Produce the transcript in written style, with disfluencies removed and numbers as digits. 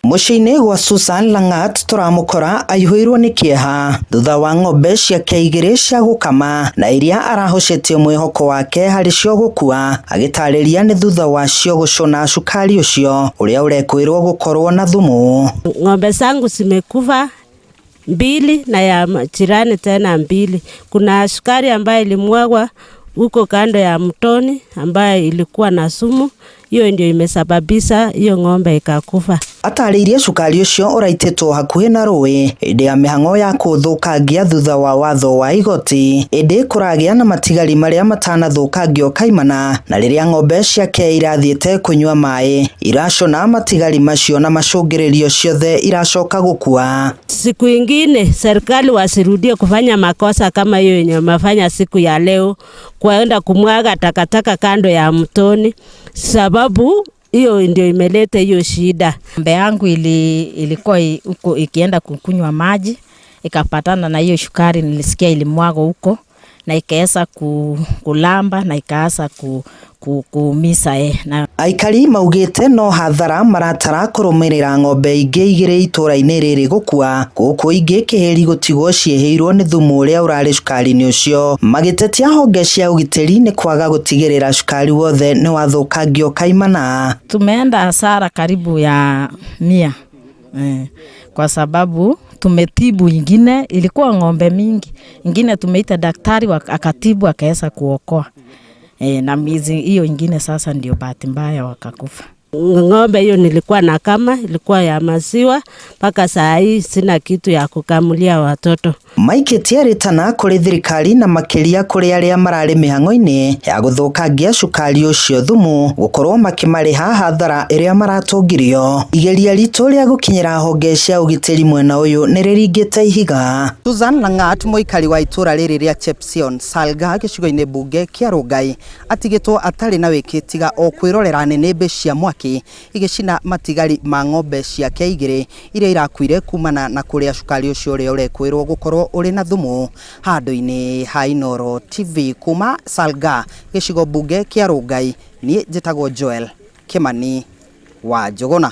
Mũciĩ-inĩ gwa Susan Langat tũramũkora aihũirwo nĩ kĩeha thutha wa ng'ombe ciake igĩrĩ cia gũkama na iria arahocetie mwĩhoko wake harĩ cio gũkua, agĩtarĩria nĩ thutha wacio gũcũna cukari ũcio ũrĩa ũrekũĩrwo gũkorwo na thumu. Ng'ombe zangu zimekufa mbili na ya jirani tena mbili. Kuna sukari ambayo ilimwagwa huko kando ya mtoni ambayo ilikuwa na sumu, hiyo ndio imesababisha hiyo ng'ombe ikakufa. Atarĩirie cukari ũcio ũraitĩtwo hakuhĩ na rũĩ hĩndĩ ya mĩhang'o ya kũũthũkangia thutha wa watho wa igoti, ĩndĩ kũragĩa na matigari marĩa matanathũkangio kaimana, na rĩrĩa ng'ombe ciake irathiĩte kũnyua maĩ iracũna matigari macio na macũngĩrĩrio ciothe iracoka gũkua. Siku ingine serikali wasirudie kufanya makosa kama hiyo yenye wamefanya siku ya leo, kwenda kumwaga takataka kando ya mtoni, sababu hiyo ndio imeleta hiyo shida. Ng'ombe yangu ilikuwa huko ikienda kukunywa maji, ikapatana na hiyo sukari, nilisikia ilimwagwa huko na ikaweza kulamba na ikaanza kuumisa na Aikari maugĩte no hathara maratara kũrũmĩrĩra ng'ombe ingĩ igĩrĩ itũra-inĩ rĩrĩ gũkua, gũkũ ingĩ kĩhĩri gũtigwo ciĩhĩirwo nĩ thumu ũrĩa ũrarĩ cukari-inĩ ũcio, magĩtetia honge cia ũgitĩri nĩ kwaga gũtigĩrĩra cukari wothe nĩ wathũkangio kaimana. Tumeenda hasara karibu ya 100 kwa sababu tumetibu ingine, ilikuwa ng'ombe mingi, ingine tumeita daktari akatibu akaweza kuokoa na mizi hiyo ingine sasa ndio bahati mbaya wakakufa. Ng'ombe hiyo nilikuwa na kama ilikuwa ya maziwa, mpaka saa hii sina kitu ya kukamulia watoto. Maikĩtie rĩtana kũrĩ thirikari na makĩria kũrĩ arĩa mararĩ mĩhang'o-inĩ ya gũthũkangia cukari ũcio thumu gũkorwo makĩmarĩha hathara ĩrĩa maratũngirio. Igeria ritũ rĩa gũkinyĩra honge cia ũgitĩri mwena ũyũ nĩ rĩringĩte ihiga. Susan Langat, mũikari wa itũra rĩrĩ rĩa Chepsion Salga gĩcigo-inĩ mbunge kĩa Rongai, atigĩtwo atarĩ na wĩki tiga o kwĩrorera nĩnĩmbĩ cia mwaki igĩcina matigari ma ng'ombe ciake igĩrĩ iria irakuire kumana na kũrĩa cukari ũcio ũrĩa ũrekũĩrwo gũkorwo ũrĩ na thumu. Handũ-inĩ ha Inooro TV kuma Salga gĩcigo mbunge kĩa Rongai, niĩ njĩtagwo Joel Kimani wa Njũgũna.